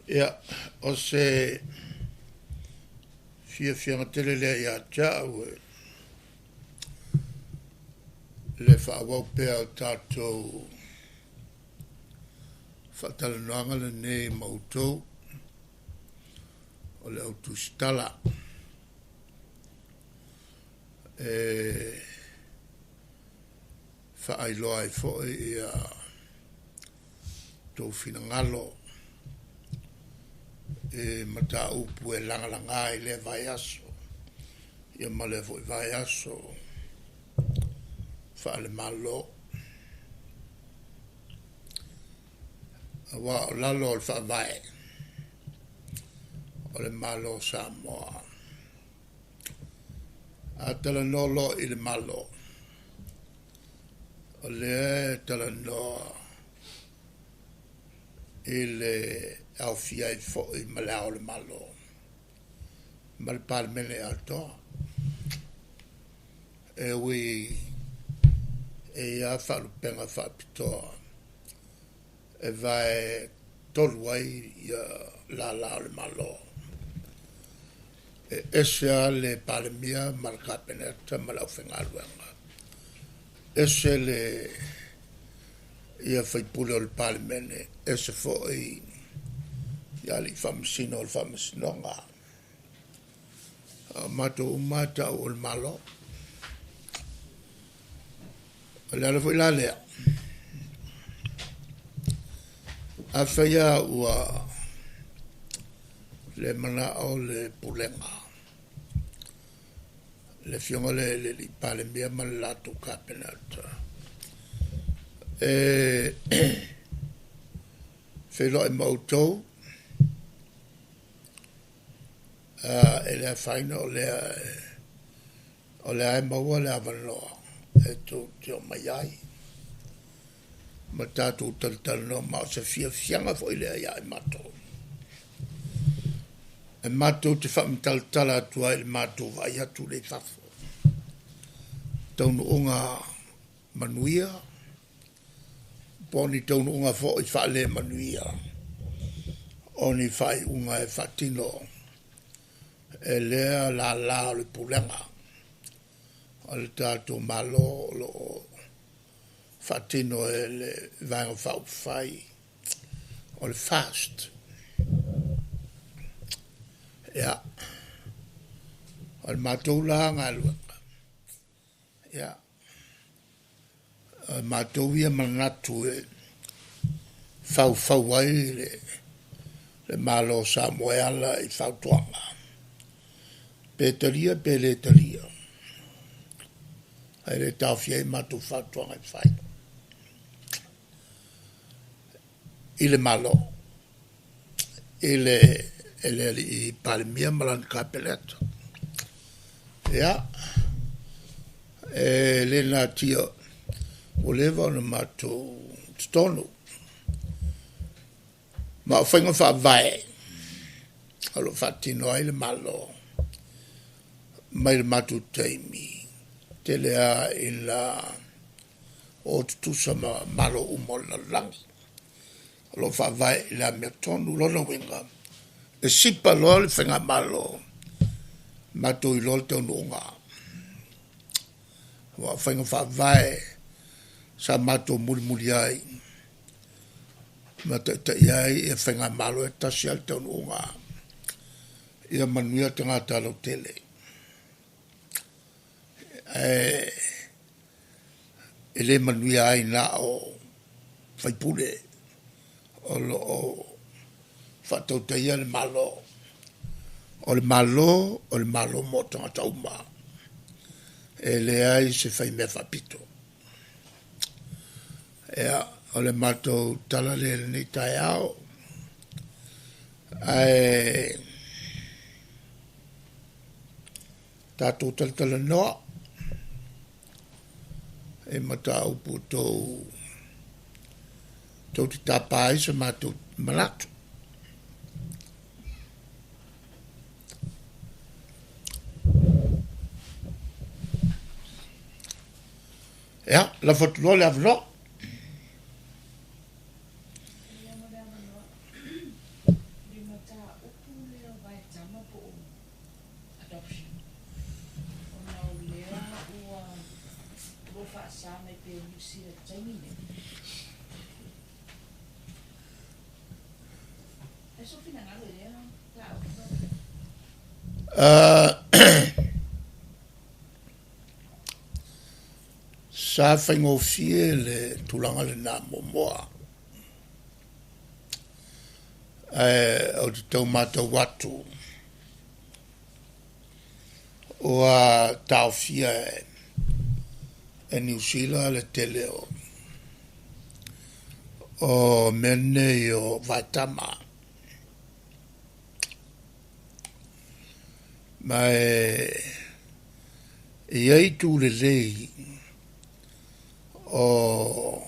Ia, o se fiafiaga tele lea ia te au e le faaauau pea o tatou faatalanoaga lenei ma outou o le au tusitala e faailoa ai foi ia outou finagalo i mataupu e lagalaga i lea vaiaso ia ma lea foi vaiaso faale-Malo. Aua o lalo o le Faavae o le Malo o Samoa, a talanoa loa i le Malo, o lea e talanoa i le aofia ai foi ma le Ao o le Malo ma le Palemene atoa. E ui e i ai lava faalupega faapitoa e vae tolu ai ia lala o le Malo. E ese lava le Palemia ma le Kapeneta ma le aufaigaluega, ese le ia faipule o le Palemene, ese foi ia alii faamasino o le Faamasinoga. O matou uma lava e tau o le Malo. O le ala foi la lea, afai lava ua le manao le Pulega, le Afioga lea i le Palemia ma le latou Kapeneta e feiloai ma outou, e le afaina o lea o lea e maua le avanoa e tou te omai ai ma tatou talatalanoa, ma o se fiafiaga foi lea ia i matou e matou te faamatalatala atu ai i le matou vaai atu lea i fafo, taunuuga manuia po o ni taunuuga foi faale-manuia o ni faaiuga e faatino e lea lala o le Pulega o le tatou Malo o lo o faatino e le Vaega Faaupufai o le FAST. Ia, o le matou la galuega, ia, o matou ia manatu e faufau ai le Malo o Samoa e ala i fautuaga, pe talia pe le talia, ae le taofia ai matou fautuaga e fai i le Malo, i le alii Palemia ma lana Kapeneta. Ia, e le natia ua leva ona matou totonu, ma o faiga faavae o lo o faatino ai le Malo mai le matou taimi, tele lava ina o tutusa ma Malo uma o le lalolagi. O lo o faavae i le amiotonu, lona uiga, e sipa loa le faigamalo, matou iloa le taunuuga. Aua o faiga faavae sa matou mulimuli ai ma taitai ai ia faigamalo, e tasi lava le taunuuga, ia manuia tagata lautele. Ae e le manuia ai na o faipule o lo o faatautaia le Malo. O le Malo, o le Malo mo tagata uma. E leai se faimea faapito. Ia, o le matou tala lea i lenei taeao, ae tatou talatalanoa i mataupu tou te tapa ai se matou manatu. Ia, lafo atu loa le avanoa. Sa faigofie le tulaga lena muamua, ae ou te tau matau atu ua taofia e Niu Sila le tele o mea nei o vaetama. Ma e i ai itu lelei o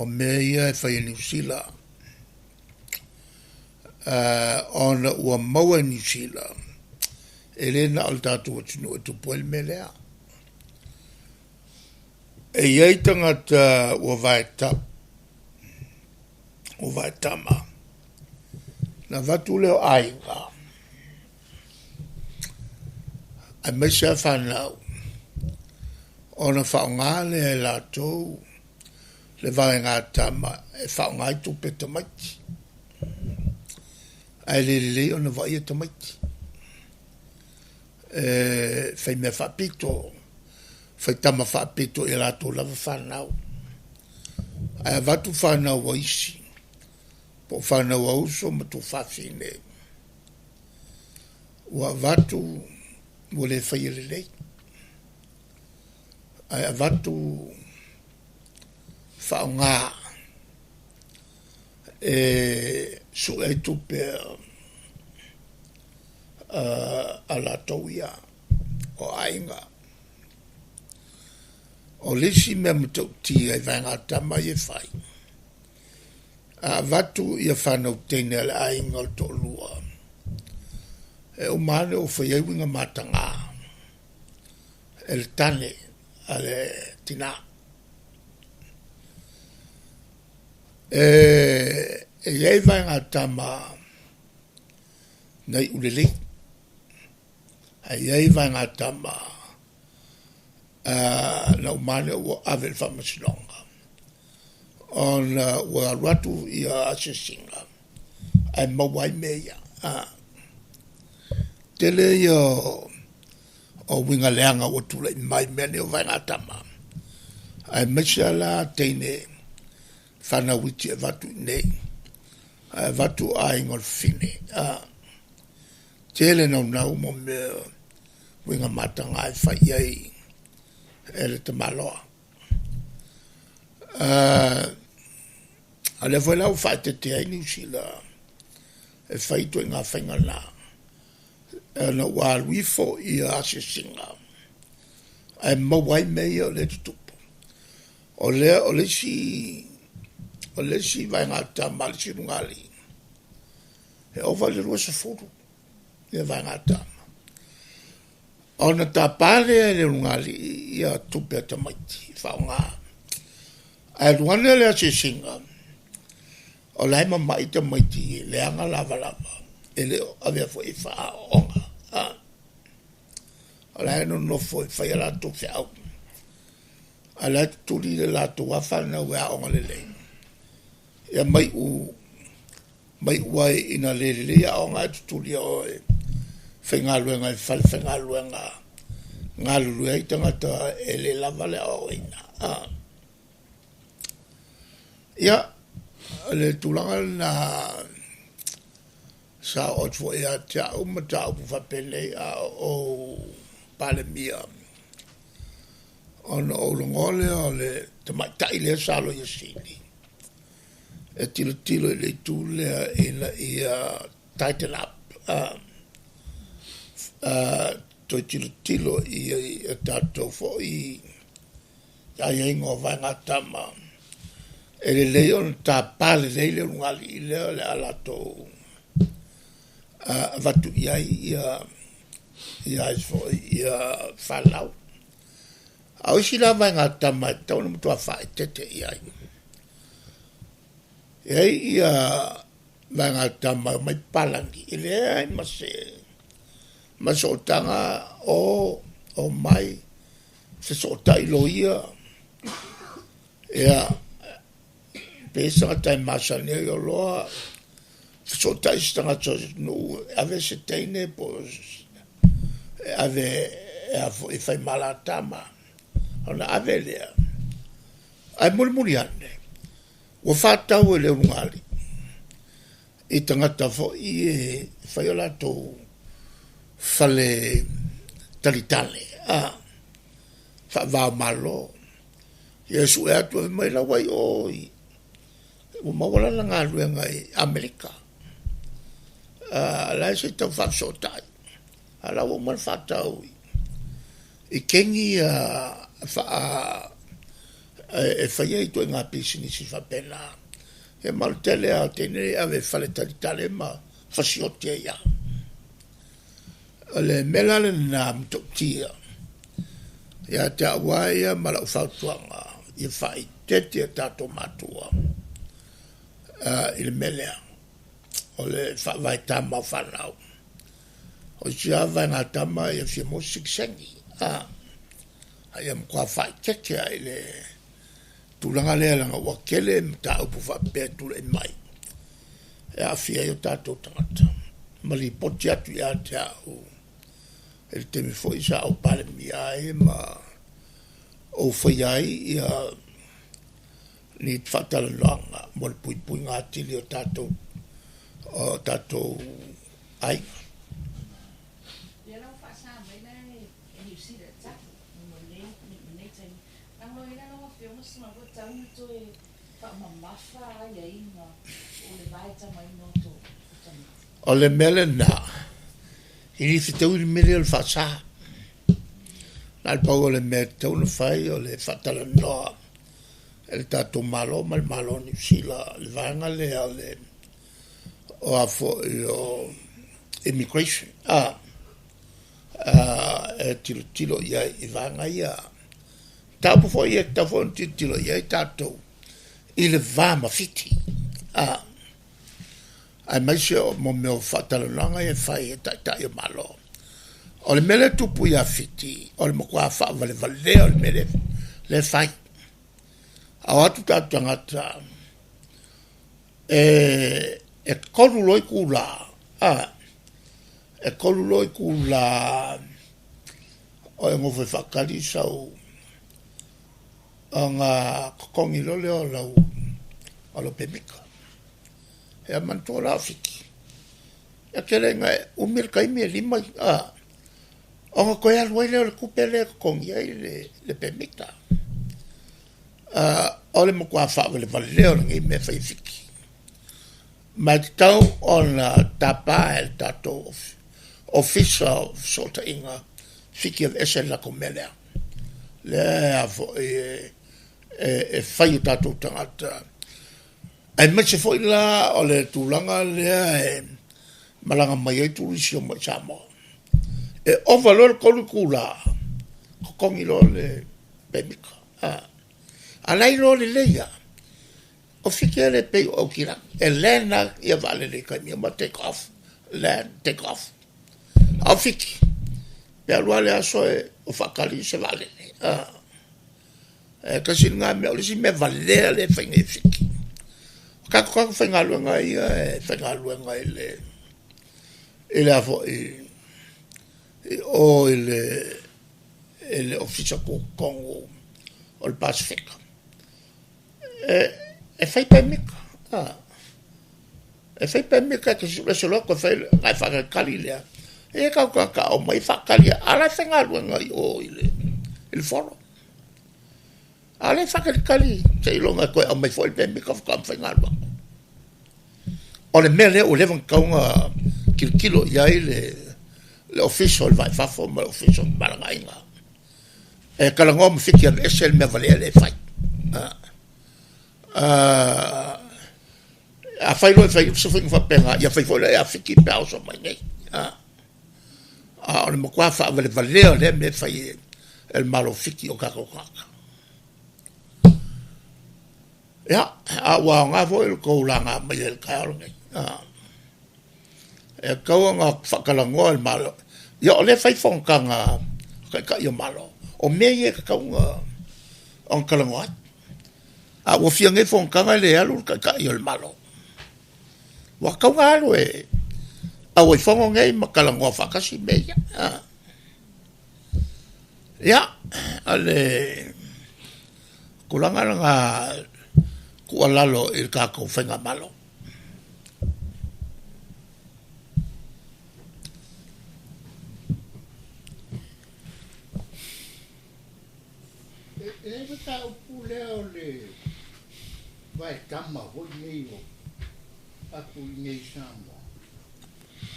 mea ia e fai e Niu Sila ona ua maua e Niu Sila e le na o le tatou atunuu e tupu ai le mea lea. E i ai tagata ua vaetama, ona avatu lea o aiga aemaise a fanau ona faaaoga lea e latou le vaegatama e faaaoga ai tupe a tamaiti, ae le lelei ona vaaia tamaiti. E fai mea faapito, fai tama faapito i a latou lava fanau. Ae avatu fanau a isi po o fanau a uso ma tuafafine ua avatu ua le faia lelei, ae avatu faaaoga e sue ai tupe a latou ia o aiga. O le isi mea matautia i vaegatama ia e fai, a avatu ia fanau teine a le aiga o le toalua, e uma ane ua fai ai uiga mataga e le tane a le tina. E i ai vaegatama na iu lelei, ae i ai vaegatama na uma ane ua ave i le faamasinoga ona ua alu atu ia asiasiga ae maua ai mea ia. Tele ia o uiga leaga ua tulai mai i mea nei o vaegatama, aemaise lava la teine fanau iti e avatu i inei, ae avatu aiga o le fafine. Tele naunau mo mea o uiga mataga e fai i ai e le tamaloa. A o lea foi la ua faaeteete ai Niu Sila e fai ituaiga faiga na, ona ua alu ifo ia asiasiga ae maua ai mea ia o lea e tutupu. O lea o le isi vaegatama a le isi ulugalii, e ova i le 20 ia vaegatama, ona tapa lea e le ulugalii ia tupe a tamaiti e faaaoga, ae alu ane le asiasiga, o la e mamai tamaiti e leaga lavalava, e le o avea foi e faaaoaoga. O la e nonofo e fai a latou feau, a o la e tutuli le latou lava fanau e aoga lelei, ia ma iu ma iu ai ina le lelei aoga ae tutuli e o e faigaluega i falefaigaluega galulue ai tagata e le lava le aoaoina. Ia, o le tulaga lena sa oo atu foi ia te au mataupu faapenei a o ou Palemia, ona ou logoina lea o le tamaitai lea sa Loia Sili e tilotilo i le itu lea ina ia tighten up, toe tilotilo i a tatou foi aiaiga o vaegatama, e lelei ona tapa lelei le ulugalii lea o le a latou avatu i ai fanau. A o isi la vaegatama e tatau ona matua faaeteete i ai, e i ai ia vaegatama e omai papalagi, e leai ma se sootaga o omai. fesootai loia, ia, pe i ai se tagata e masani ai oloa, fesootai se tagata o se atunuu e ave se teine po o e ave e a foi e fai ma la tama, ona ave lea. Ae mulimuli ane, ua fa'atau e le ulugalii i tagata foi e fai o latou fale talitale a faava o Malo. Ia sue atu fai mai la ua i o i ua maua lana galuega i Amerika. La e se i tau faafesootai, a o la ua uma ona faatau i kegi ia e fai ai ituaiga pisinisi faapena. Ia ma o le tele lava o teine nei e ave i fale talitale ma fasioti ai lava. O le mea la lena matautia ia te au lava ia ma lau fautuaga, ia faaeteete o tatou matua i le mea lea, o le faavae tama o fanau. O isi lava vaega tama ia fia maua se sitiseni, a ia matua faaeteete lava i le tulaga lea leaga ua tele mataupu faapea e tulai mai e aafia ai o tatou tagata, ma lipoti atu ia te au i le taimi foi sa ou Palemia ai ma ou faia ai ia ni faatalanoaga mo le puipuiga atili o tatou aiga. Ia la ua faasa mai la e Niu Sila i tatou mo lenei taimi. Lagolagoina lau Afioga se ua tatau ona toe faamamafa aiaiga o le vae tamaina o tamaiti. O le mea lena, e le fetaui le mea lea o le faasa. Na o le pau o le mea e tatau ona fai o le faatalanoa e le tatou Malo ma le Malo o Niu Sila le vaega lea o le o a foi o immigration e tilotilo i ai i vaega ia. Mataupu foi ia e tatau foi ona tilotilo i ai tatou i le va ma Fiti, aemaise o mo mea o faatalanoaga ia e fai e Taitai o Malo. O le mea lea e tupu ia Fiti, o le matua faavalevalea o le mea lea e fai. A o atu tatou tagata e 3 loa itula, e 3 loa itula o e nofo e faatali sau ona totogi loa lea o lau pemita. Ia manatua la o Fiti, e tele ina umi le taimi e 5 ona toe alu ai lea o le tupe lea e totogi ai le pemita. O le matua faavalevalea o lenei mea e fai e Fiti. Ma e tatau ona tapa e le tatou Ofisa o Fesootaiga Fiti e aveese le latou mea lea. Lea a foi e fai e tatou tagata, aemaise foi la o le tulaga lea e malaga mai ai turisi omai i Samoa. E ova loa le 3 itula, totogi loa le pemita. A la e iloa lelei lava, o Fiti e le pei o Aukilani, e land lava ia vaalele i taimi uma, take off, land, take off. A o Fiti, pe alu lava le aso e o faatali se vaalele. E tasi lena mea, o le isi mea valea lea e fai nei e Fiti. O tatou tagata faigaluega ia e faigaluega i le a foi i o i le Ofisa Tutotonu o le Pasefika, e fai pemita, e fai pemita e te ese loa toe fai ona e faatalitali lea. E i ai tatou tagata a omai e faatali lava, a o la e faigaluega i o i le Fono. A o lea e faatalitali seiloga e toe aumai foi le pemita faatoa mafai ona alu atu. O le mea lea ua leva ona tatau ona tilotilo i ai le Ofisa o le Va i Fafo ma le Ofisa o Femalagaaiga. E talanoa ma Fiti e aveese le mea valea lea e fai. Afai loa e fai se faiga faapena, ia fai foi la ia Fiti pe a oso mai nei. A o le matua faavalevalea o lea mea e fai e le Malo o Fiti o tatou tagata. Ia, a ua aoga foi le tou laga mai i le taeao lenei. E tatau ona faatalanoa e le Malo. Ia o lea e fai fonotaga a Taitai o Malo. O mea ia e tatau ona talanoa ai. A ua fia nei fonotaga e le alu le Taitai o le Malo. Ua tatau ona alu e auai fono nei ma talanoa faatasi mea ia. Ia, o le tulaga lena tuualalo i le tatou Faigamalo. E i ai mataupu lea o le vaetama foi nei o atu i nei i Samoa.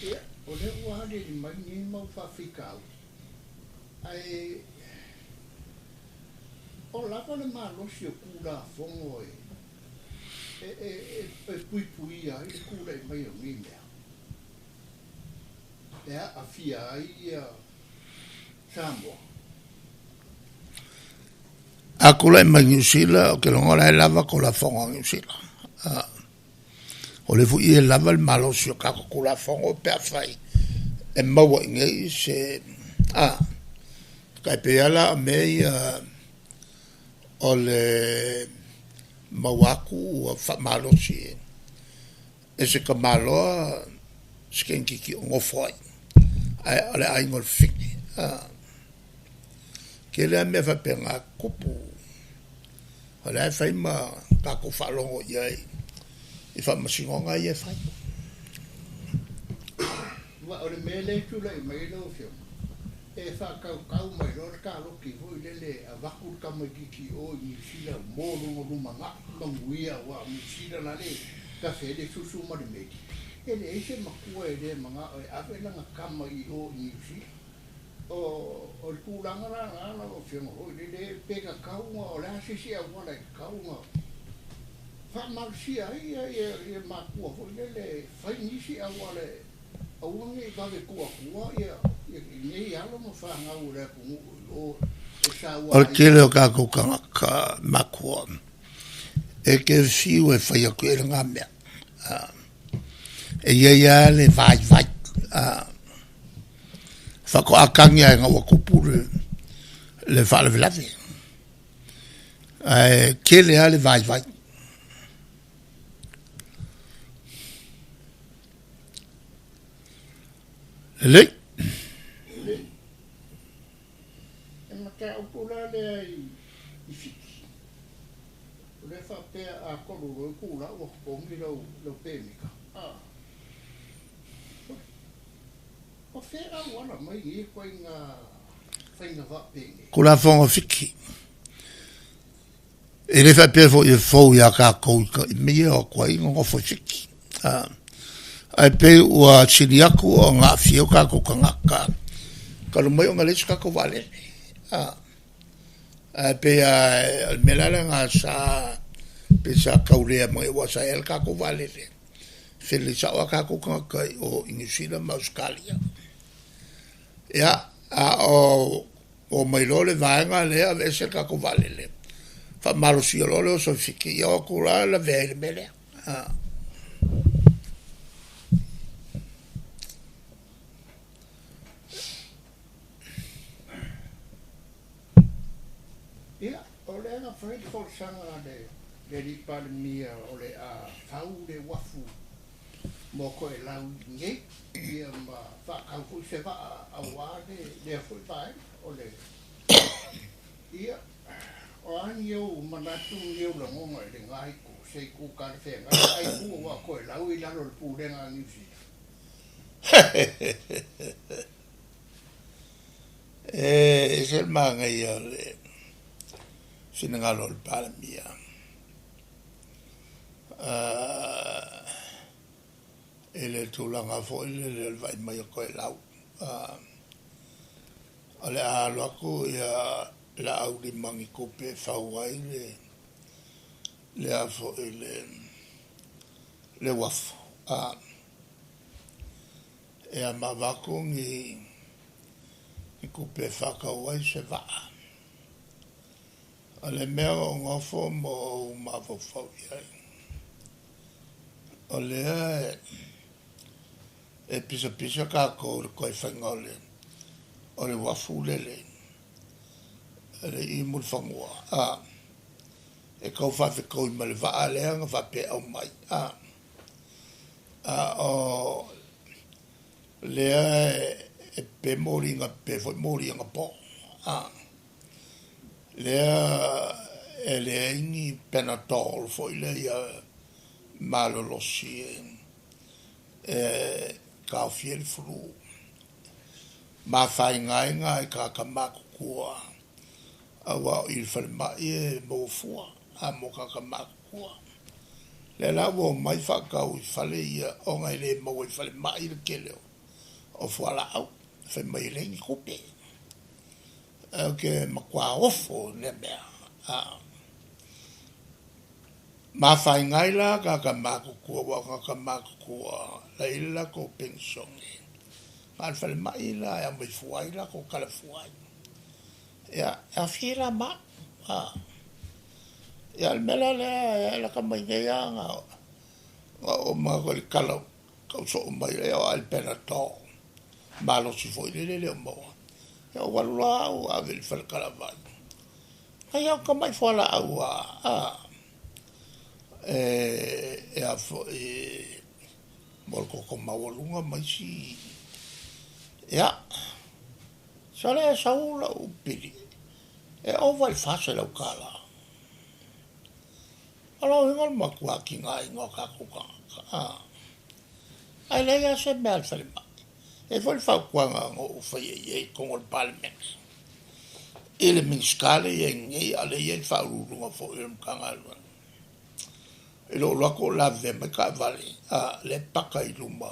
Ia, o lea ua aliali mai nei mau faafitauli, ae o lava le malosi o Tulafono e e puipuia ai le tulai mai o nei mea e aafia ai ia Samoa. A tulai mai Niu Sila, ou te lagona o la e lava Tulafono a Niu Sila. O lea foi e lava le malosi o tatou Tulafono pe afai e maua i inei se a tai pei lava la o mea ia o le maua atu ua faamalosi e se tamaloa se teineitiiti o nofo ai, ae o le aiga o le fafine. Tele lava mea faapena e tutupu, o lea e fai ma tatou faalogo i ai i faamasinoga ia e fai. Aua o le mea lea e tulai mai ai lau Afioga, e faatautau mai loa le taloki foi lele e avatu le tamaitiiti i o i Niu Sila mo lona lumanai manuia aua o Niu Sila la le tafe ai le susu ma le meli. E leai se matua e le manao e ave lana tama i o i Niu Sila. O le tulaga la lena lau Afioga foi lele pe tatau ona o le a se isi auala e tatau ona faamalosia ai ia matua foi lele e fai nisi auala e aua ne i vave tuu atua ia nei alo ma fanau o le atunuu i o e saua O le ai. tele o tatou tagata matua e te fiu e fai atu i ai lena mea. E i ai lava le vaivai. Faatoa tagi lava ina ua tupu le faalavelave. Ae tele lava le vaivai. Lelei. E mataupu la lea i Fiti. O lea faapea a tolu loa itula ua totogi lau pemita. O fea auala mai nei ituaiga faiga faapenei? Tulafono a Fiti. E le faapea foi e fou ia tatou i mea ia e o atu ai nonofo i Fiti. Ae pei ua sili atu ona aafia o tatou tagata talu mai ona leai se tatou vaalele. Ae pei lava o le mea la lena sa pei sa taulea mai aua sa i ai le tatou vaalele. Felelei sao lava tatou tagata i o i Niu Sila ma Ausetalia. Ia, a o omai loa le vaega lea aveese le tatou vaalele, faamalosia loa le oso i Fiti, ia o atu loa lavea ai i le mea lea. Ia, o lea na fai le folasaga a le alii Palemia o le a fau le uafu mo Toelau i inei, ia ma faatau foi se vaa aua lea foi vaega. O le ia, o a ni ou manatu ni ou lagona i lena itu, se itu talafeagai lena itu aua o Toelau e i lalo o le pulega a Niu Sila. E ese le manaia o le finagalo o le Palemia. I le tulaga foi lele o le vaai mai o Toelau. O le a alu atu ia Laaulima ni tupe e fau ai le a foi le uafu. Ia ma avatu ni tupe e faatau ai se vaa. O le mea o nofo ma ou mafaufau i ai, o lea e pisapisa tatou i le toe faiga o le uafu lele. le i Mulifanua, a, e tau faafetaui ma le vaa lea na faapea e aumai, a, a o lea e pe moliga, pe foi moli anapo, a, lea e leai ni Panadol foi lea ia malolosi e taofia le flu. Ma afaina ai na i tagata matutua, auā o i i le falemai e maua fua a mo tagata matutua. Lea la ua omai faatau i fale ia ona e le maua i falemai le tele o fualaau, fai mai e leai ni tupe. Ae ou te matua ofo i lea mea. Ma afaina ai la tagata matutua, aua o tagata matutua la e i ai le latou penisione, na o le falemai la e aumai fua ai latou tala fua ai. Ia, e aofia ai la ma au. Ia, o le mea la lea e lata mai nei lava na oo manatu i le tala tau soo mai e oo lava i le Panadol malosi foi lele e le o maua. Ia ou alu loa au ave i le fale talavai. Ai au tamai fualaau a e a foi mo le toto maualuga ma isi. Ia, sole e sau lau pili e ova i le $400. O lona uiga o le matua tigaina o tatou tagata. Ae leai lava se mea a le falemai. E i ai foi le fautuaga na ou faia i ai i totonu o le Palemene i le Minisita lea e i ai nei, a o lea e i ai le Faauluuluga foi o le Matagaluega. I lou alu atu o lavevea mai taavale, a, lea e paka i luma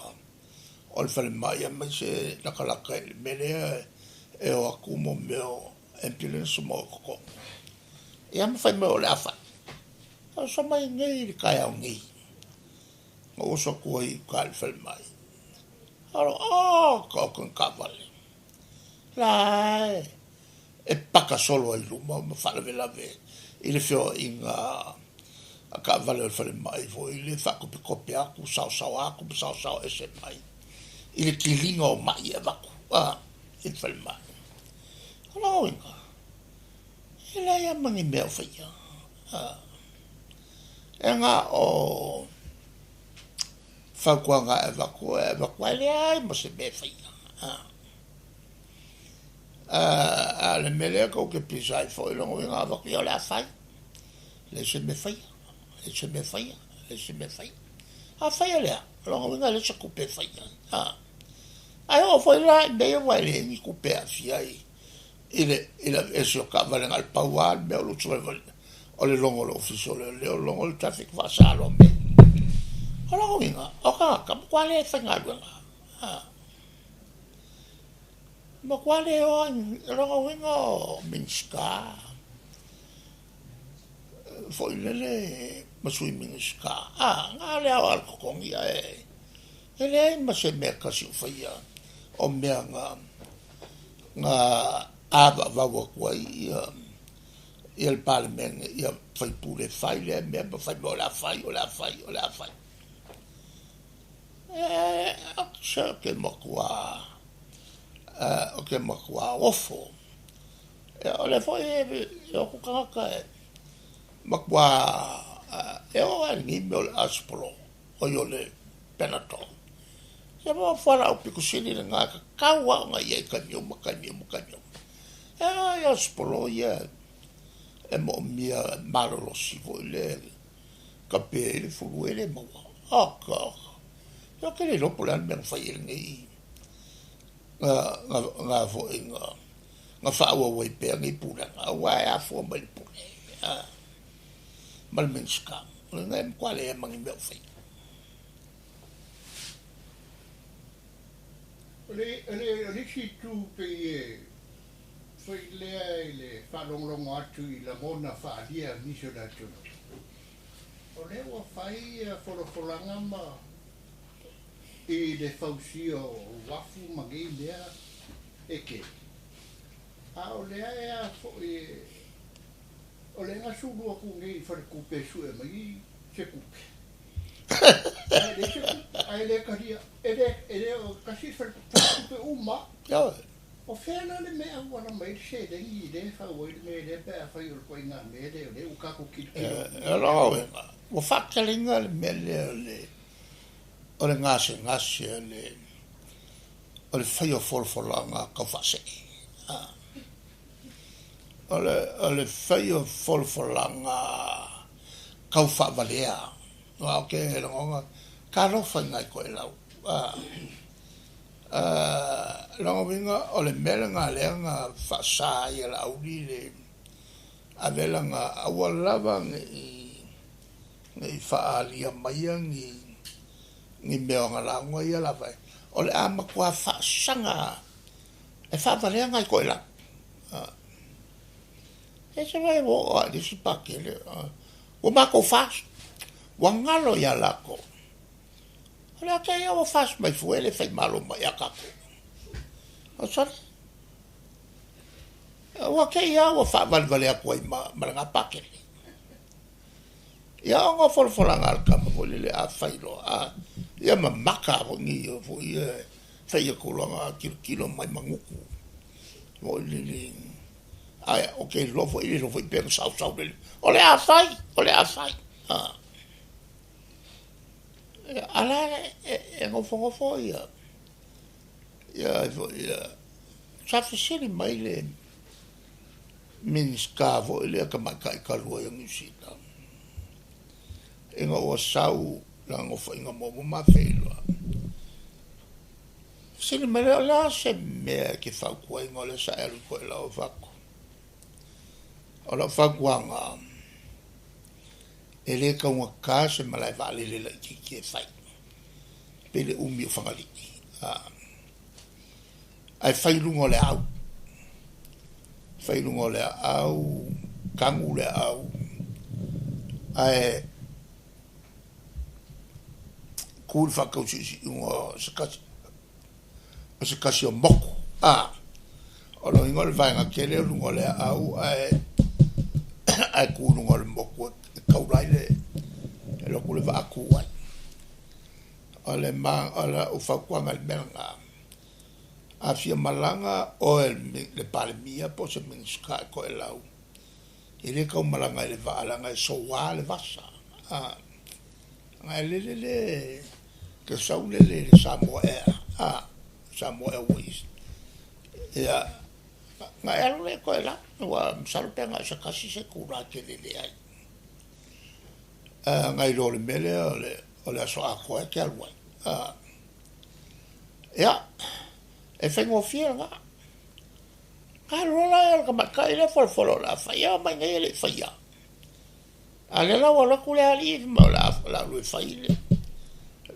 o le falemai aemaise latalata i le mea lea e o atu mo mea o ambulance ma o i totonu. Ia ma fai mai o le a fai. Oso mai nei i le taeao nei. Na ou oso atu ai i uta i le falemai. Alo, oh, ka oka ni taavale. La e paka solo ai i luma ma faalavelave i le feoaiga a taavale o le falemai foi le faatopetope atu, saosao atu ma saosao ese mai i le tiliga o mai e avatu i le falemai. O lona uiga, e leai lava ma ni mea o faia. E na o fautuaga e avatu, e avatu ae leai ma se mea e faia. A o le mea lea tou te pisa ai foi, lona uiga a avatu, ia o le a fai. Leai se mea faia, leai se mea faia, leai se mea faia. A faia lea, o lona uiga e leai se tupe e faia ai. Ae oo foi la i mea ia aua e leai ni tupe e aafia ai i le i le aveese o taavale na o le pau lava le mea o le usu valevale o le logo o le ofisa o leoleo, logo o le traffic faasa loa mea. O lona uiga, o tagata matua le faigaluega. Matua le o o lona uiga o Minisita foi lele ma Sui Minisita, na o le ao lava o le totogi ae e leai ma se mea tasi o faia o mea na avaavau atu ai ia ia le Palemene, ia faipule fai lea mea ma fai mai o le a fai, o le a fai, o le a fai. Se ou te matua, ou te matua ofo. O lea foi e o atu tagata e matua, e oo lava i lenei mea o le Aspro, oi o le Panadol. Se mo fualaau pito sili lena e tatau lava ona i ai i taimi uma, taimi uma, taimi uma. E oo i Aspro ia e moomia malolosi foi lea tape ai le fulu e le maua. Oka, oka. Ia ou te le iloa po o le a le mea na fai ai lenei na foi na faaauau ai pea nei pulega, aua e afua mai le pule ma le Minisita. O lena e matua leai ma ni mea o faia. O le isi itu pei e foi lea i le faalogologo atu i lagona faaalia o nisi o le atunuu, o lea ua fai folafolaga ma i le fausia o uafu ma nei mea e tele, a o lea e a foi o lea na sulu atu nei i faletupe e sue mai se tupe. Ae leai se tupe, ae le talia, e le o tasi le faletupe uma. Ioe. O fea la le mea e auala mai ai le seleni lea e fau ai le mea lea pe afai o le ituaiga mea lea o lea ua tatou tilotilo atu. O lona uiga, ua faateleina le mea lea o le o le gasegase o le o le faia o folafolaga tau faasee. O le o le faia o folafolaga tau faavalea. Aua ou te lagona, talofa i nai toelau. O lona uiga o le mea lena lea na faasa ai e Laauli le ave lana aua lava ne i faaalia maia ni ni mea o ana lauga ia o le a fai, o le a matua faasaga e faavalea nai toelau. E se vaai ua oo lava i le isi Pakele, ua matou FAST, ua galo ia latou. O le a te ia ua FAST mai fua e le faimalo mai ia tatou. O sole, ua te i lava ua faavalevale atu ai ma lena Pakele. Ia ona o folafolaga a le tama foi lele a fai loa, a, ia mamata foi ni ia foi ia fai atu loa na tilotilo mai manutu foi lele, ae ou te iloa foi, le iloa foi pe na sausau lelei. O le a fai, o le a fai. A la e nofonofo ia, ia foi ia, sa fesili mai le Minisita foi lea tamaitai talu ai o Niu Sila, ina ua sau lana nofoaiga muamua ma feiloai. Fesili mai lea, o le a se mea e te fautuaina o lea sa e alu i Toelau? Ou fai atu, o lau fautuaga, e le taugata se malae vaalele laitiiti e fai, pei le umi o Fagalii, ae fai i luga o le aau. Fai i luga o le aau, tanu le aau, ae tu i le faatausiusiuga o se tasi o se tasi o motu. A, o lona uiga o le vaega tele o luga o le aau ae ae tu i luga o le motu e taula ai le e alu atu le vaa tu ai. O le ma o lau fautuaga i le mea lena, a fia malaga oe le Palemia po o se Minisita i Toelau, e le tau malaga i le vaa leaga e soa le vasa. A, na e lele le te sau lele i le Samoa Air, a, Samoa Airways. Ia, na e alu lea i Toelau, aua masalo pe na o se tasi se itula e te lele ai. Nai lo le mea lea o le aso atoa e te alu ai. Ia, e faigofie lena. Alu loa la le tamaitai lea folafola o le a fai, e oo mai nei e le i faia. A o lea la ua alu atu le alii fai mai o le a alu e fai le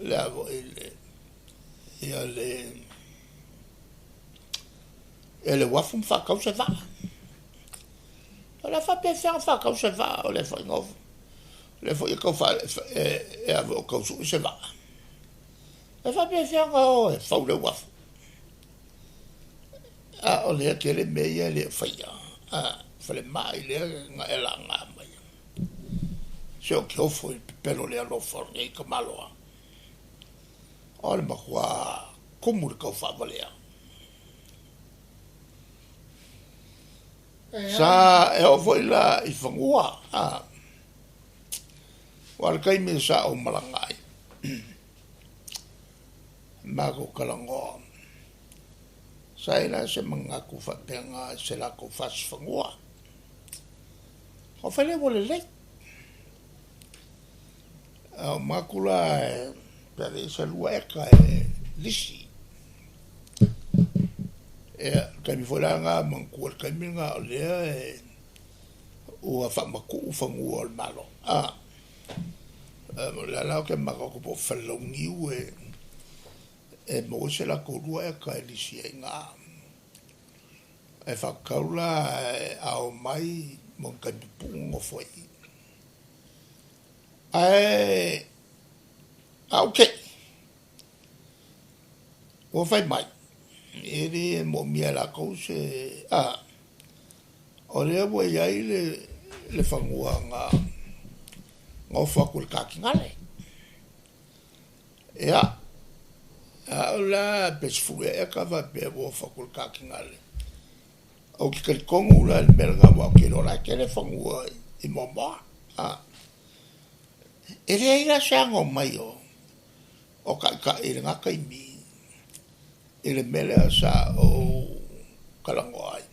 le a foi le ia le ia le uafu ma faatau se vaa. O le a faapefea ona faatau se vaa o lea foi na o lea foi e tau faa e a foi o tau sue se vaa. E faapefea ona o e fau le uafu. A o lea tele mea ia e le o faia. A, falemai lea na e laga mai. Se o ke ofo i le pepelo le alofa o lenei tamaloa. O le matua kumu le tau faavalea. Sa e oo foi la i fanua, a, aua o le taimi sa ou malaga ai, matou talanoa, sa i ai la se manatu faapena i se latou fasi fanua. Ona fai lea ua lelei. A o manatu la pe ave i ai se 2 eka e lisi. Ia, o le taimi foi la lena, manatua le taimi lena o lea e ua faamatuu fanua o le Malo. A, o lea la ou te maka atu po o Falelauniu e maua ai se latou 2 eka e lisi ai na. E faatatau la a o mai mo ni taimi pupuu nofo ai i i. Ae a ou te i, ua fai mai, e le moomia e latou se a, o lea ua i ai le fanua na ofo atu i le Katinale. Ia, A o la pe 10 ea eka faapea ua ofa atu i le Katinale. Ou te talitonu la i le mea lena aua ou te iloa o la e tele fanua i Moamoa. E leai la se ano mai o taitai i lena taimi i le mea lea sa ou talanoa ai.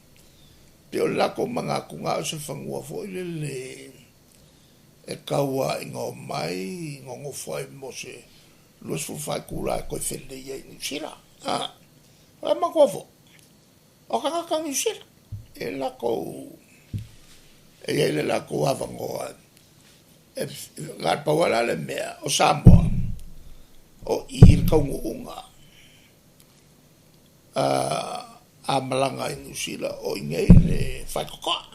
Pei o le latou manatu na o se fanua foi lele e tau lava ina omai nonofo ai mo se 24 itula e toe felelei ai i Niu Sila. Ae manatua foi, o tagata Niu Sila, e latou e i ai le latou avanoa e na o le pau lava la le mea o Samoa o i le taunuuga a malaga i Niu Sila o i inei le faitotoa.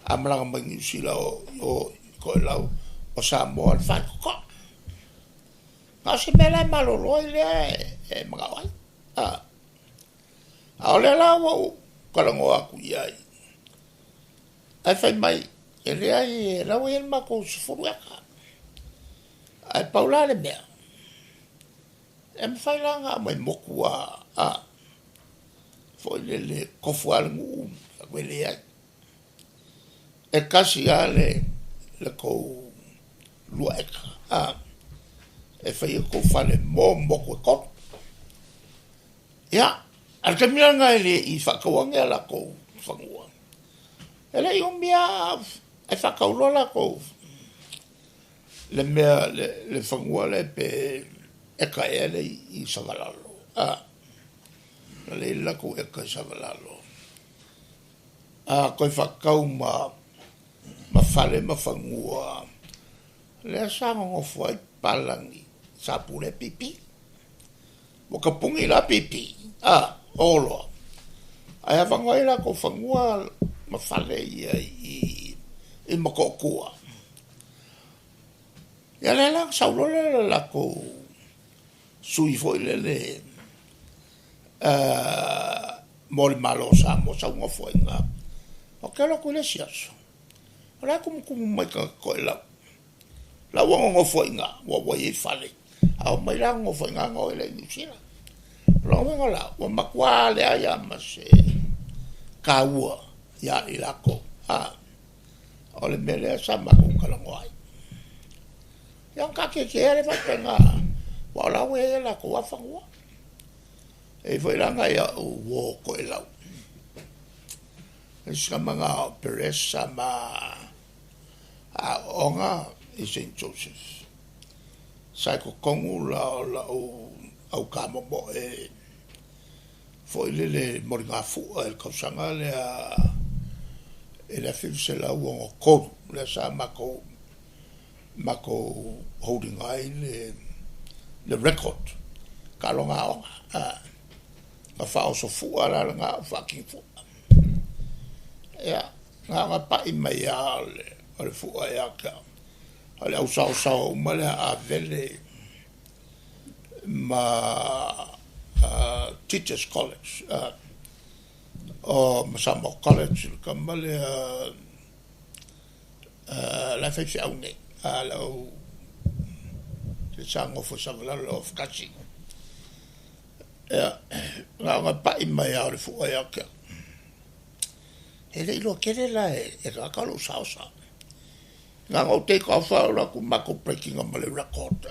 A malaga mai Niu Sila o Toelau o Samoa le faitotoa. Na o se mea la e malolo ai lea e manao ai. A o lea la ua ou talanoa atu i ai, ae fai mai, e leai, o la ua i ai le matou 10 eka. Ae pau la le mea, e mafai la ona aumai motu a foi lele tofu lava le nuu, e leai. E tasi lava le tou 2 eka, e fai ai tou fale mo motu e 3. Ia, a o le taimi la lena e le i faataua ni a latou fanua. E le i umi lava ae faatau loa latou le mea le fanua lea pe eka ea le i Savalalo. Na le i le latou eka i Savalalo. A toe faatau ma fale ma fanua lea sa nonofo ai papalagi sa pulea pipi. Ua tapuni la pipi, o oloa. Ae avanoa ai latou fanua ma fale ia i Motootua. Ia lea la na sau loa lea o le latou sui foi lele mo le Malo o Samoa sau nofo ai i ina. Ou te alu atu i le isi aso, o la e tumutumu mai tagata toelau, la ua nonofo ai i ina, ua i ai fale. A omai la nonofo ai i ina ona o ai lea i Niu Sila. O lona uiga la, ua matua leai lava ma se taua ia i latou. O le mea lea sa matou talanoa ai. Ia ona taatiatia ai lea faapena, aua o la ua i ai o latou lava fanua. E i ai foi la nai au uo toelau, le isi tama lena o Perez sa ma aooga i St Joseph. Sa i totonu la o lau autamomoe foi lele moligafua i le tausaga lea i le 1963, lea sa matou hold ina ai le record taaloga aoga. Na faaoso fua la lena au faatini fua. Ia, na ona pai mai lava o le fua ia te au. O le ausaosao uma lea a Avele ma Teachers College o ma Samoa College le tama lea la e faifeau nei, le au se sa nofo i Savalalo le au Afakasi. Ia, na ona pai mai lava o le fua ia te au. E le i iloa tele la e tagata lou saosao. Na ona ou take off lava ou alu atu matou break ina ma le record.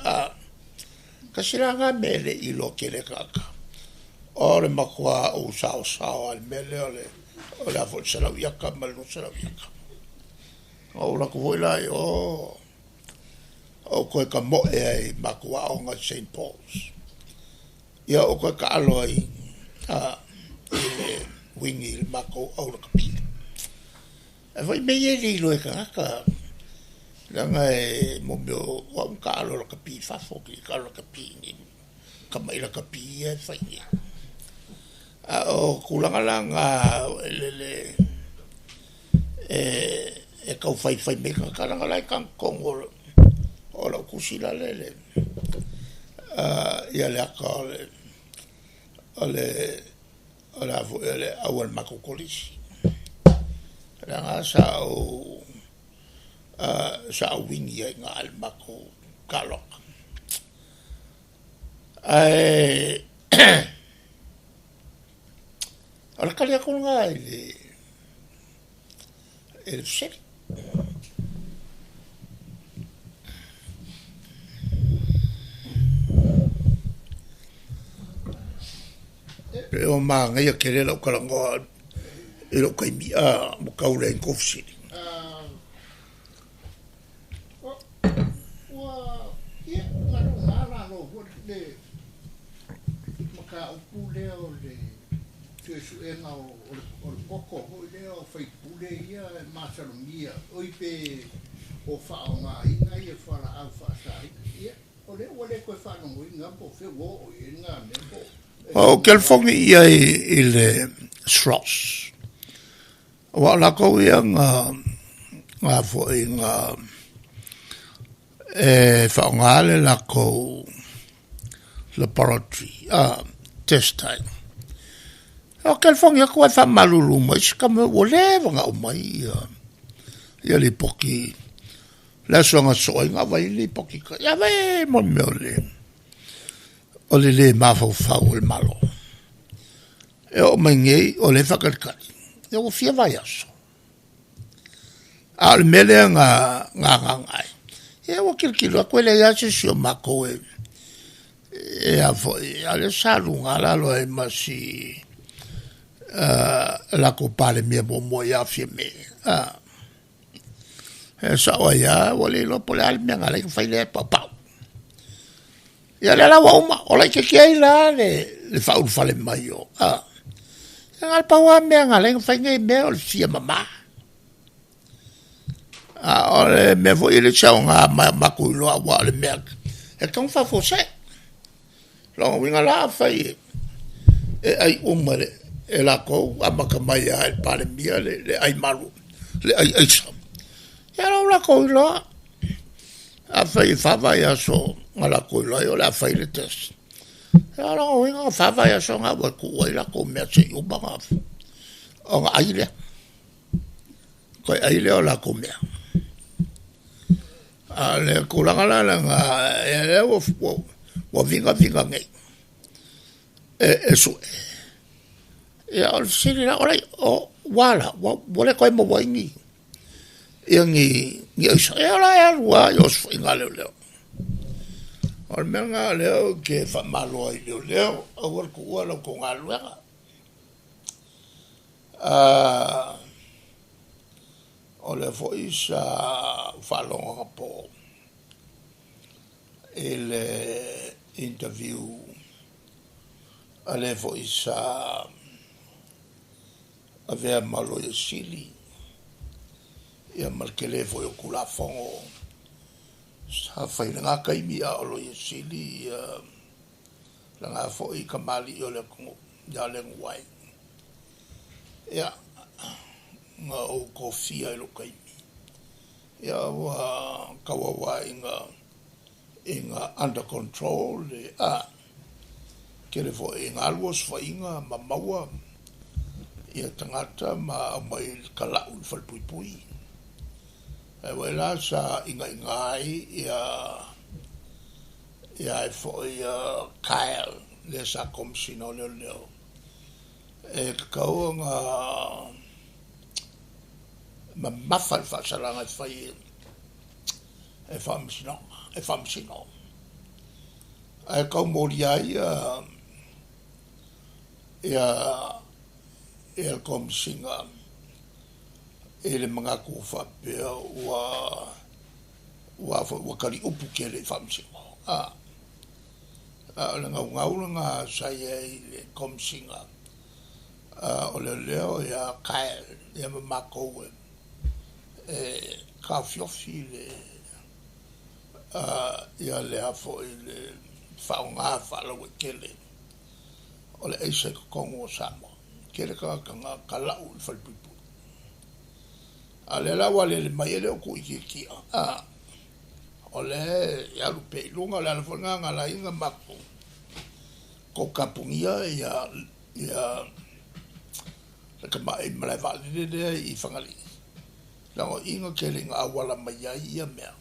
Tasi la lena mea e le i iloa tele e tagata. O le matua ou saosao lava i le mea lea o le a foi le 100 iata ma le 200 iata. Na ou alu atu foi la i o, ou toe tamoe ai i matou aoga i St. Paul's. Ia ou toe taalo ai i le wing i le matou au lakapi. Ae foi mea ia e le iloa e tagata, leaga e mo mea o au na taalo lakapi i fafo, ou te le i taalo lakapi i inei, tamai lakapi ia e fai nei. A o tulaga la na lele e tau faifai mai tagata, leaga o la e tagitonu o lau tusi la le ia le ata o le o le o le a foi o le au a le matou kolisi. Leaga sa ou wini ai i ina i le matou taaloga. Ae o le tali atu lena i le i le fesili. E ua manaia tele lau talanoa i lou taimi ua tau leai ni tou fesili. Ua, ia, na luga lalo foi le mataupu lea o le suesuega o le poto foi lea o faipule ia e masalomia, oi pe o faaaogaina ia fualaau faasaina. Ia, o lea ua le toe faalogoina po o fea ua oo i ai lena mea po o. Ou te telefoni i ai i le SROS, aua o latou ia na foi na e faaaoga le latou laboratory test ai. Ou te telefoni atu ae faamalulu mai se tama ua leva ona aumai ia lipoti le aso na sosoo ai na aumai ai lipoti. Ia vai mo le mea o le o le le mafaufau o le Malo. E oo mai nei o lea e faatalitali, ia ua fia vaiaso. A o le mea lea na agaga ai, ia ua tilotilo atu e leai lava se isi o matou e a foi, a o lea sa luga lalo ai ma si latou Palemia muamua ia Fiame. E sao ai lava, ua le iloa po o le a le mea na ala ai ona fai lea paupau. Ia o lea la ua uma, o laitiiti ai la le faaulufale mai o, ia na o le pau lava mea na ala ai ona fai nei mea o le fia mama. A o le mea foi e le o se aoga matou iloa aua o le mea e tatau ona faafuasei. O lona uiga la afai e ai uma e latou amata mai lava i le Palemia le ai malu, le ai aisa, ia o la ua latou iloa. Afai e fa vaiaso na latou iloa ai o le a fai le test, ia o lona uiga e fa vaiaso na ua tuu ai latou mea se i uma ona ai lea, toe ai lea o latou mea. A o le tulaga la lena, lea ua vigaviga nei e sue. Ia o le fesili la, o ua a la? Ua le toe maua ai ni ia ni aisa? Ia o la e alu lava i osofaiga a leoleo. O le mea lena o lea ou te faamalo ai i leoleo, aua le tuua la outou galuega. O lea foi sa ou faalogo anapo i le interview a le foi sa avea ma Loia Sili ia ma le tele foi o Tulafono sa fai i lena taimi a o Loia Sili ia lena foi kamali'i o le atunuu ia Lenuai. Ia, na ou tofia i lou taimi, ia ua tauau lava ina under control le tele foi ina alu osofaiga ma maua ia tagata ma aumai i le talau i le falepuipui. Ae ua la sa inaina ai ia ai foi Kyle lea sa Komesina o Leoleo e tatau ona mamafa le faasalaga e fai e faamasinoga, e faamasino. Ae tau molia ai ia le Komesina i le manatu faapea ua taliupu tele i faamasino. A o le naunau lena sa i ai i le Komesina o Leoleo ia Kyle ia ma matou e taofiofi le ia lea foi le faaaoga faalauaitele o le aisa i totonu o Samoa. Tele tagata na talau i le falepuipui. A o lea la ua alele mai e le o tuuitiitia, o lea e alu pea i luga. O le ala foi lena na ala ai ona matou tapunia ia le tamai malae vaalele lea i Fagalii, leaga o i na tele ina auala mai ai ia mea.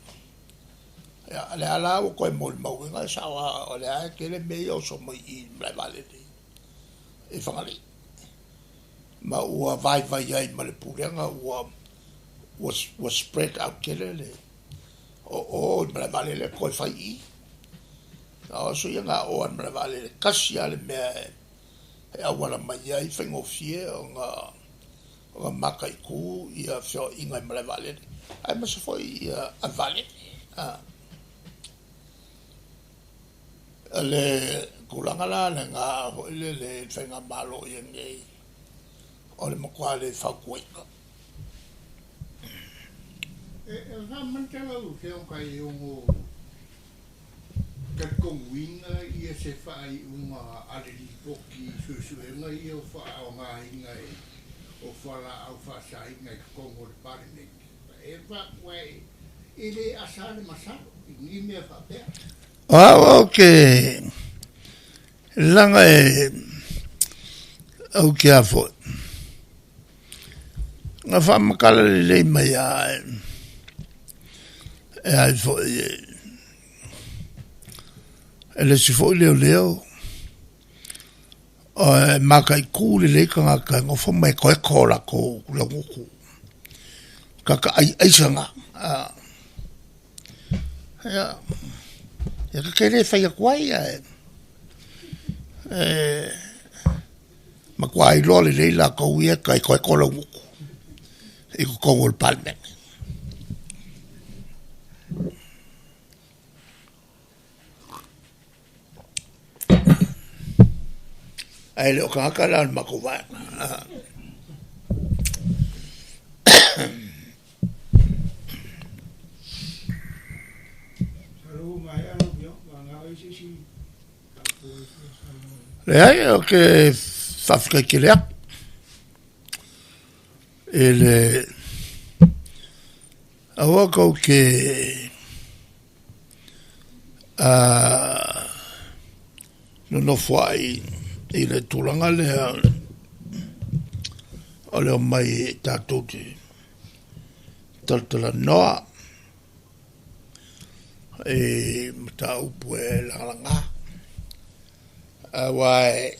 Ia, lea la ua toe molimauina e sao lava o lea e tele mea ia e oso mai i i le malae vaalele i Fagalii ma ua vaivai ai ma le Pulega ua ua spread out tele le o o i le malae vaalele toe fai i i. A o aso ia na o lava i le malae vaalele, tasi lava le mea e auala mai ai, faigofie ona ona mataitu ia feoaiga i malae vaalele aemaise foi ia ave vaalele. O le tulaga la lena foi lele i le faigamalo o i ai nei, o le matua le fautuaina. E faamanatu lau Afioga e ono talitonuina ia se faaiuga a le Lipoti i suesuega ia o faaaogaina o fualaau faasaina i totonu o le Palemene. E faapea e le asa le masalo i ni mea faapea. O au ou te laga e ou te a foi, na faamatala lelei mai lava e ai foi e le isi foi leoleo, e mataitu lelei tagata e nofo ma etoeto o latou laugutu, tagata ai aisa na. Ia, ia ta te le fai atu ai ae matua iloa lelei latou ia e etoeto laugutu i totonu o le Palemene. Ae le o tagata la o le matou vaega. Leai, ou te faafetai tele atu i le aua tou te nonofoai i le tulaga lea o le omai tatou te talatalanoa i mataupu e lagalaga. Aua e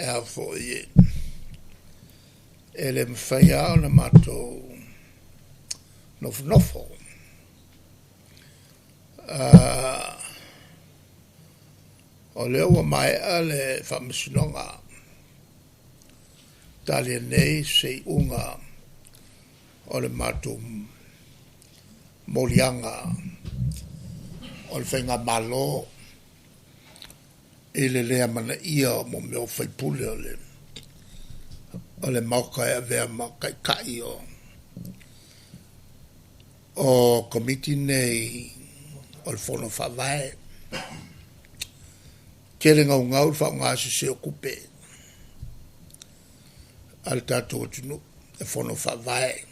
a foi e le mafai lava ona matou nofonofo o lea ua maea le faamasinoga talia nei se iuga o le matou moliaga o le faigamalo i le le amanaia o mo mea o faipule o le o le Maota e avea ma taitai o Komiti nei o le Fono Faavae. Tele naunau le faaaoga sese o tupe a le tatou atunuu e Fono Faavae,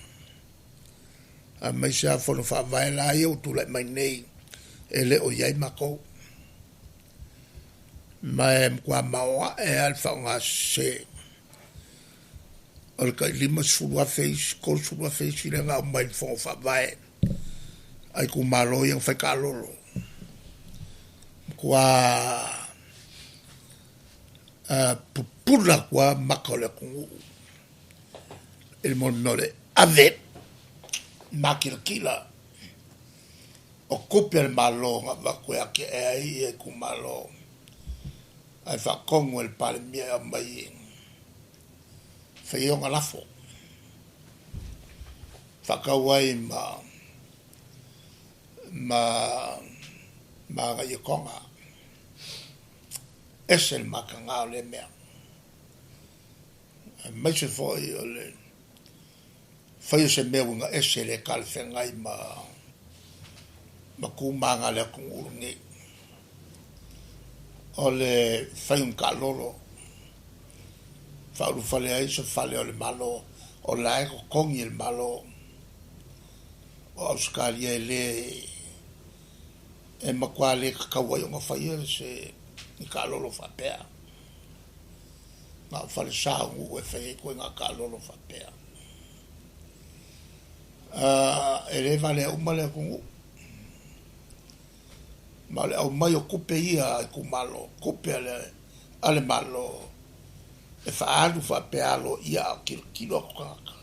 aemaise lava Fono Faavae la ia ua tulai mai nei e le o i ai matou. Ma e matua maoae lava le faaaoga sese o le tai $50,000 isi, $30,000 isi lea na aumai i le Fono Faavae a itumalo ia na fai taalolo. Matua pupula atu lava maka o le atunuu i le mea o le ave makilatila o tupe a le Malo na avatu e atiae ai ia itumalo ae faatonu e le Palemia e aumai e fai ai ona lafo, faatau ai ma ma ma ana ietoga. Ese le mataga o lea mea, aemaise foi o le fai o se mea uiga ese le talafeagai ma ma tu ma aga a le atunuu lenei. O le fai o ni taalolo, faaulufale ai se fale o le Malo, o la e totogi e le Malo o Ausetalia e le e matua le tatau ai ona faia se ni taalolo faapea. Na o falesa o nuu e fai ai ituaiga taalolo faapea. E le valea uma le atunuu. Ma o le aumai o tupe ia a itumalo, tupe a le Malo e faaalu faapea aloaia a o tilotilo atu tagata.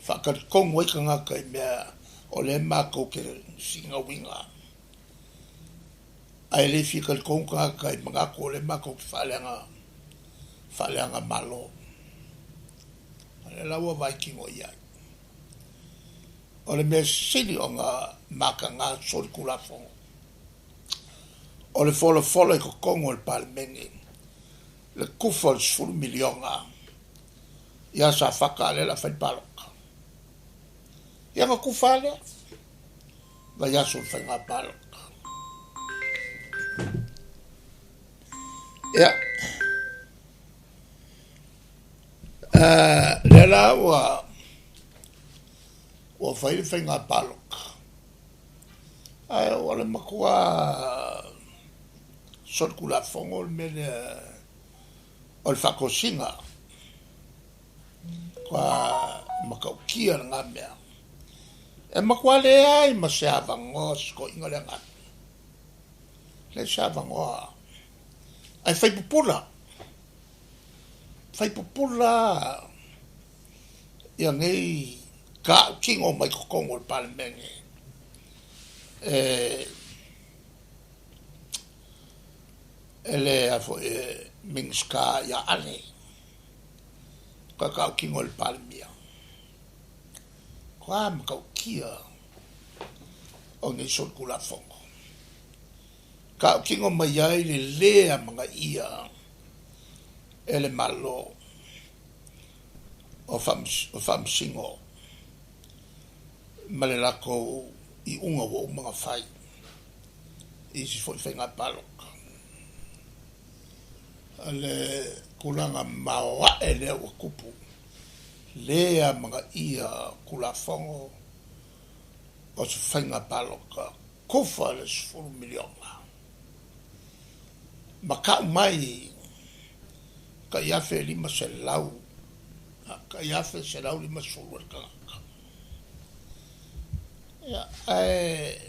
Faatalitonu ai tagata i mea o lea matou te finauina. Ae le fia talitonu tagata i manatu o lea matou te faaleaga Malo. O lea la ua vaai tino i ai. O le mea sili ona mataga solitulafono, o le folafola i totonu o le Palemene, le tufa o le $10 miliona ia Safata a o lea o le a fai le palota. Ia ona tufa lava lea, vaiaso o le faiga palota. Ia, lea la ua fai le faiga palota, ae o le matua solitulafono le mea lea o le faatosina. Ua matautia lena mea. E matua leai ma se avanoa si toeaina lea na alu. Leai se avanoa. Ae fai pupula. Fai pupula ia nei tautino mai totonu o le Palemene. E le a foi e Minisita ia Ale. Ka tautino e le Palemia. Ko a matautia o nei solitulafono. Tautino mai ai le lē amanaia e le Malo o Faamasino ma le latou iuga ua uma ona fai i isi foi faiga palota. O le tulaga maoae lea ua tupu, lē amanaia Tulafono o se faiga palota, tufa le $10 miliona. Ma tau mai tai 1,500, tai 1,150 o le tagata. Ia, ae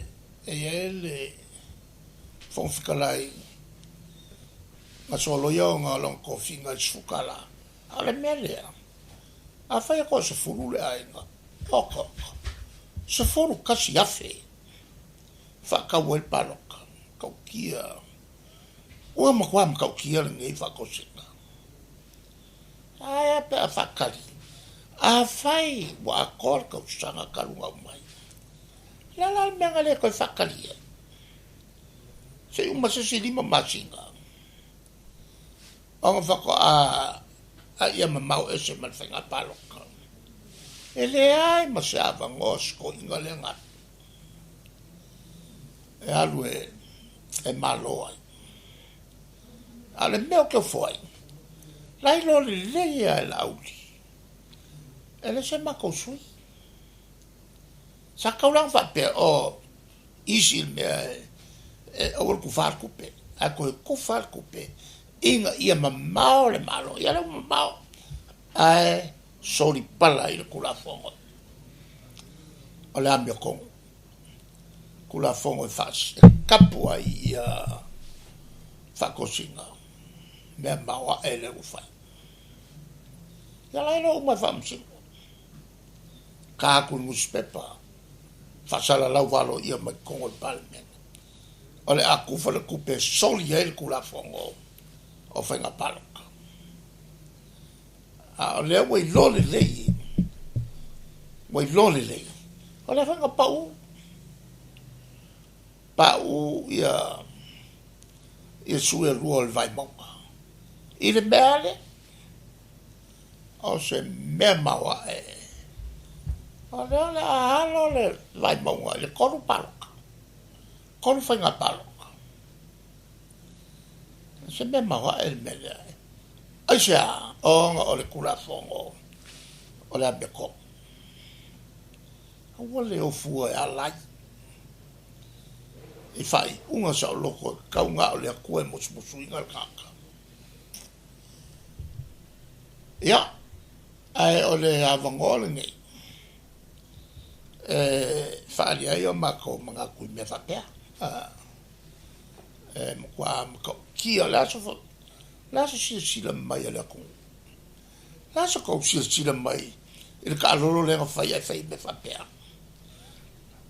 e i ai le Fofoga Fetalai na soloia ona lona tofiga i le $10. A o le mea lea, afai e toasefulu le aiga, oka oka, 11,000 faatau ai le palota. Tautia, ua matua matautia lenei faatosina. Ae a pe a faatali, afai ua atoa le tausaga talu ona aumai, o le a la le mea na le toe faatali ai? Se i uma se isi 5 masina, ona faatoa a ia mamao ese ma le faiga palota. E leai ma se avanoa si toeaina lea na alu. E alu e malo ai. A o le mea o te ofo ai, la iloa lelei lava e Laauli, e le se matou sui. Sa tatau la ona faapea, o isi le mea e aua le tufa le tupe, ae toe tufa le tupe ina ia mamao le Malo. Ia lea ua mamao, ae solipala i le Tulafono o le amiotonu. Tulafono e tapu ai ia faatosina, mea maoae lea ua fai. Ia la iloa uma e Faamasino. Ka atu i le newspaper, faasalalau valoia mai totonu o le Palemene. O le a tufa le tupe e soli ai le Tulafono o faiga palota. A o lea ua iloa lelei, ua iloa lelei, o lea foi na pau, pau ia sui e lua o le Vaimauga. I le mea lea, o se mea maoae, o lea o le a alo le Vaimauga i le 3 palota, 3 faiga palota. O se mea maoae le mea lea. Aisea, ona o le Tulafono o le amiotonu. Aua le ofua e alai i faaiuga saoloto e tatau na o le Atua e musumusuina le tagata. Ia, ae o le avanoa lenei. E faaali ai o matou manatu i mea faapea. E matua matautia o le aso foi, o le a se silasila mai a le atunuu? O le a se tou silasila mai i le taalolo lea na fai ae fai ai mea faapea?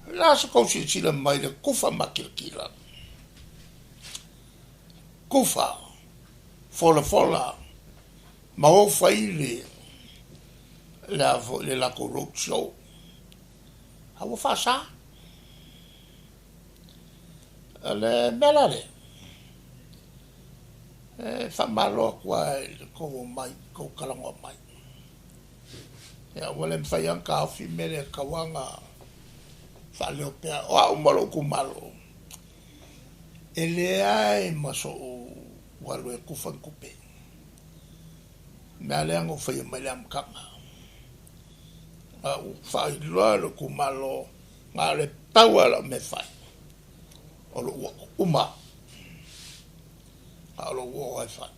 O le a se tou silasila mai i le tufa makilatila, tufa folafola ma o fai le a foi le latou road show, a ua faasa. O le mea la lea, e faamalo atu lava i le tou omai, tou talanoa mai. Ia, ua le mafai lava ona taofi le mea lea e tatau lava ona faaleo pea. O au ma lou itumalo, e leai ma sou alu e tufa ni tupe. O le mea lava lea na ou faia mai le amataga. Na ou faailoa i lou itumalo, na o le pau lava o lau mea e fai, o lou uo uma lava. Na o lou uo lava e fai.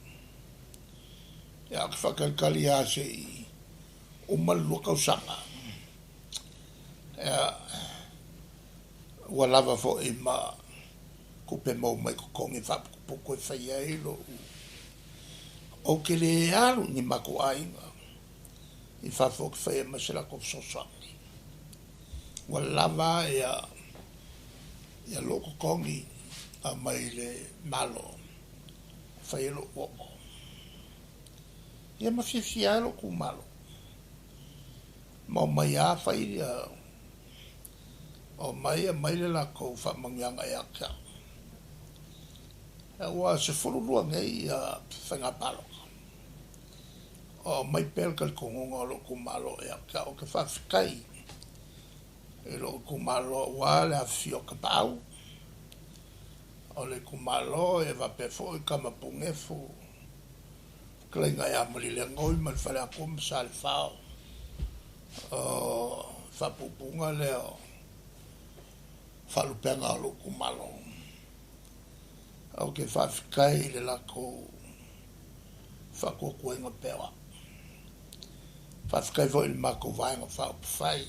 Ia, ou te faatalitali lava se i uma le 2 tausaga. Ia, ua lava foi ma tupe maua mai totogi e faaputuputu e fai ai lou. Ou te le alu i ni matou aiga i fafo ou te faia ma se latou fesoasoani. Ua lava ia lou totogi aumai i le Malo e fai ai lou uo. Ia ma fiafia ai lou itumalo. Ma omai lava fai ia, omai aumai le latou faamanuiaga ia te au. Ua 12 nei ia faiga palota o aumai pea le talitonuga o lou itumalo ia te au. Ou te faafetai i lou itumalo aua le afifio o tapaau o le itumalo, ia faapea foi Tama Punefu, fetalaiga ia Malielegaoi ma le Faleatua ma Salefao. O faapuupuuga lea o faalupega o lou itumalo. Ou te faafetai i le latou faatuatuaina pea o au. Faafetai foi i le matou Vaega Faaupufai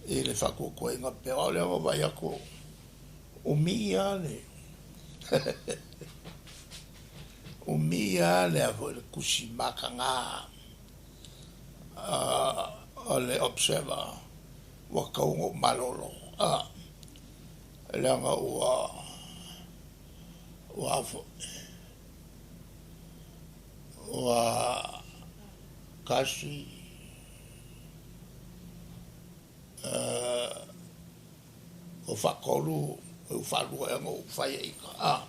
i le faatuatuaina pea o au. Lea na ou vaai atu, umi lava le umi lava le a foi le tusi mataga o le Observer ua tatau ona ou malolo, leaga ua foi ua tasi ua faatolu ua faalua ea ona ou faiaina,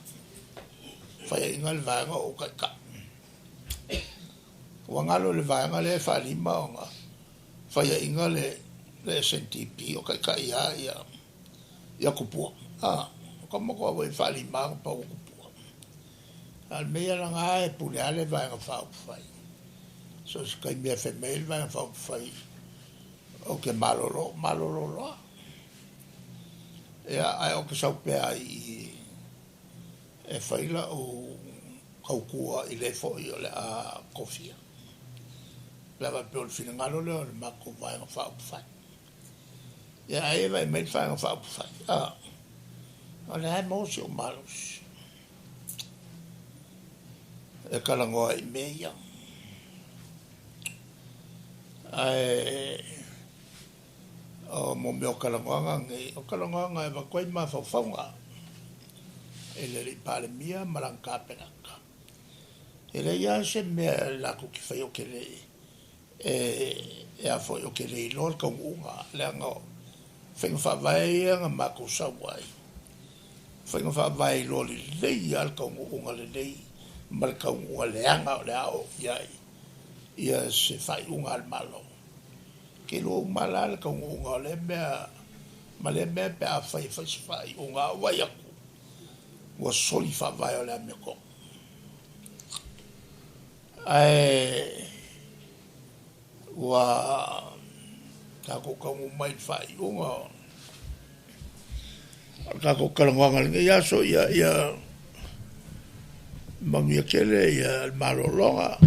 faiaina le vaega o ou taitai. Ua galo i le vaega lea e faalima ona faiaina le SNDP o taitai lava ia Tupua. O ka matua foi faalima ona pau o Tupua. A o le mea ia laga e pule lava le Vaega Faaupufai. So o se taimi e fai mai ai le Vaega Faaupufai ou te malolo, malolo loa. Ia, ae ou te sau pea i e fai lau tautua i le foi o le a tofia. Le a faapea o le finagalo lea o le matou Vaega Faaupufai. Ia, ai e vaai mai le Vaega Faaupufai, o lea e maua si ou malosi e talanoa i mea ia. Ae o mo mea o talanoaga nei, o talanoaga e avatu ai mafaufauga i le alii Palemia ma lana Kapeneta. E leai lava se mea latou te faia ou te le e a foi ou te le iloa le taunuuga, leaga o faiga faavae ia na matou sau ai. Faiga faavae iloa lelei lava le taunuuga lelei ma le taunuuga leaga o le a oo i ai ia se faaiuga a le Malo. Ke iloa uma la le taunuuga o lea mea ma lea mea pe a fai e fai se faaiuga o vaai atu ua soli faavae o le amiotonu. Ae ua tatou taunuu mai i le faaiuga o le tatou talanoaga i lenei aso, ia manuia tele ia le malologa.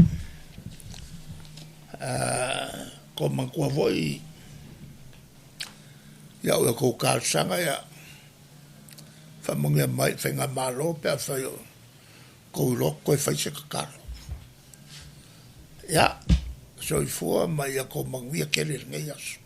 Ko manatua foi Ia au e kou talosaga ia faamanuia mai i le faigamalo pe afai o tou iloa toe fai se tatalo. Ia, soifua ma ia outou manuia tele i lenei aso.